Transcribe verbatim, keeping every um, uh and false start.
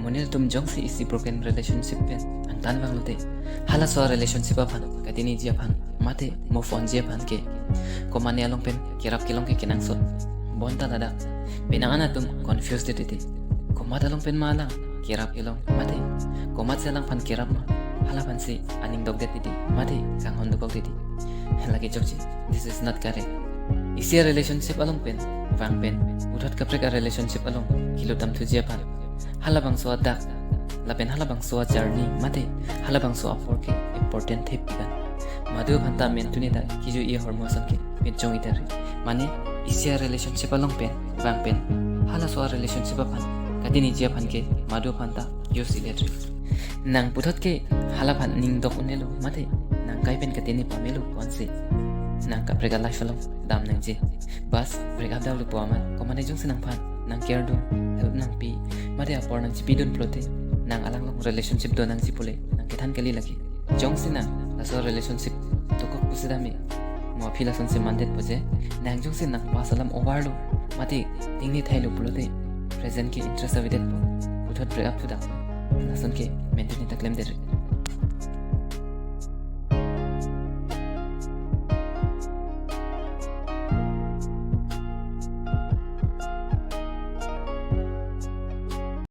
Monit atum jongsi isi broken relationship pen angtan vanglote, halaso a relationship aphan katiniji aphan mate move onji aphan ke komatne along pen kerap kelong ke kenangsot. Bonta ladak penang an atum confused det titi. Komat along pen ma alang kerap kelong mate komatsi alangphan kerap ma, halaphansi aning dokdet titi mate kanghon dokok titi. Lake chokche, this is not correct. Isi a relationship along pen vang pen puthot kaprek a relationship along kilut damthuji aphan halabangso adak lapen halabangso a journey mate halabangso apor ke important thepik an. Madu aphanta mentune ta kiju i ahormu ason ke pet chong itar. Mane isi a relationship along pen vang pen halaso a relationship aphan katiniji aphan ke madu aphanta use ilet ri. Nang puthot ke halaphan ning dok unelo mate nang kai pen katini pamelo konsi nang kaprek a life along dam nangji. Bas, break up damlo pu amat komatne jongsi nangphan nang care dun, help nangpi mate apor nangchipidun pulote, nang alang along relationship do nangji pule nang kethan kali lake. Jongsi nang laso relationship dokok pusi dame, mo aphi lasonsi mandetpo je, nang jongsi nang past alam over lo mate tingni thailo pulote, present ke interest avedetpo, puthot break up thudak. Lason ke mentune ta klemdet ri.